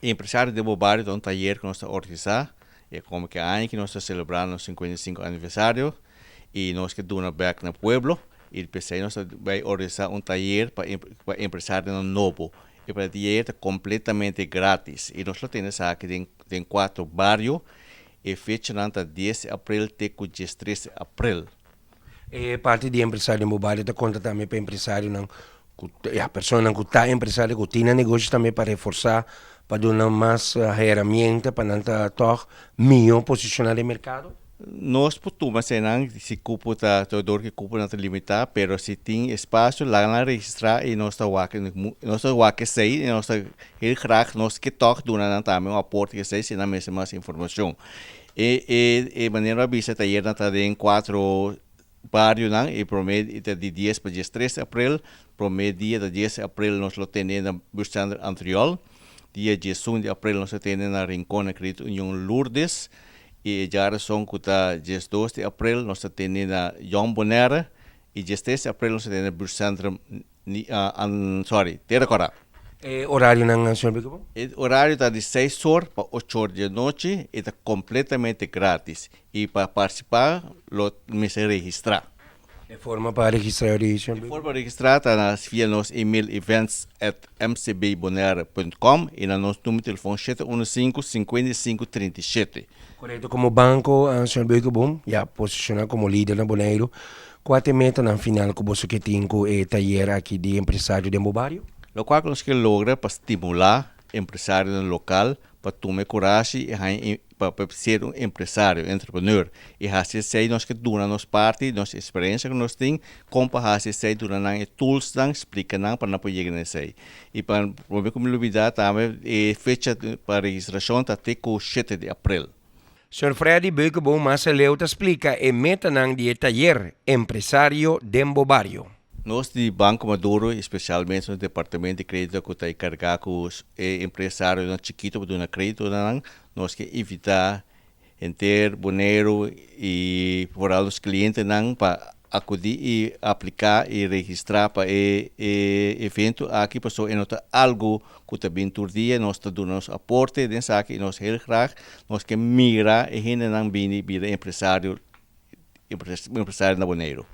Empresario den bo bario ta un tayer ku nos ta organisá. E komo ke aña ku nos ta selebrá nos 55 aniversario i nos ke duna bèk na pueblo i p'esei nos ta bai organisá un tayer pa pa empresarionan nobo. E tayer ta kompletamente grátis i nos lo tene esaki den den kuatro bario. E fechanan ta 10 di aprel te ku 13 di aprel. E parti di empresario den bo bario ta konta tambe pa empresarionan ku ya personanan ku ta empresario ku tin nan negoshi tambe pa reforsá pa duna mas heramienta pa nan ta tòg mihó posishoná den merkado? Nos por tuma eseinan si kupo ta dor ku e kuponan ta limitá pero si tin espasio laga nan registrá i nos ta wak nos ta wak esei i nos ta heel graag nos ke tòg duna nan tambe un aporte esei si nan mester mas informashon. E e e manera a bisa tayernan ta den cuatro barionan e prome ta di 10 pa 13 di april. Prome dia ta 10 di april nos lo tene na Buurtcenter Antriol. Dia 11 di april nos lo tene na Rincon na Credit Union Lourdes. Y e djarason cu ta 12 di april nos ta tene na Jong Bonaire. Y 13 di april nos ta tene na Buurtcentrum sorry, Tera Kora. E orarionan, señor Beukeboom? E orario ta di 6 or pa 8 or di anochi y ta completamente gratis. Y pa participa lo mester registra. E forma pa registra ori, señor E forma pa registra ta na via nos email events@mcbbonaire.com y na nos numero di telefon 715 55 37. Korekto, komo banko, señor Beukeboom, ya posiciona komo lider na Boneiru, Kua ta e metanan final ku boso ke tin ku e tayer aki di empresario den bo bario? Lokual ku nos ke logra pa stimulá empresarionan lokal pa tuma e kurashi i haña pa ser un empresario, entrepreneur, i hasi esei nos ke duna nos parti, nos eksperensia ku nos tin kon pa hasi esei, duna nan e toolsnan, splika nan pa nan por yega na esei. I pa prome ku mi lubidá tambe e fecha pa registrashon ta te ku shete di aprel. Señor Freddy Beukeboom mas aleu ta splika e metanan di e tayer Empresario den bo bario. Nos di Banco Maduro y specialmente nos departamento di credito cu ta encarga cu e empresarionan chikito pa duna credito na nan, nos ke invita henter Boneiru y vooral nos clientenan pa acudi y aplica y registra pa e e evento aki pasobra e no ta algo cu ta bin tur dia, nos ta duna nos aporte den esaki y nos heel graag nos ke mira e hendenan bini bira empresario empresario na Boneiru.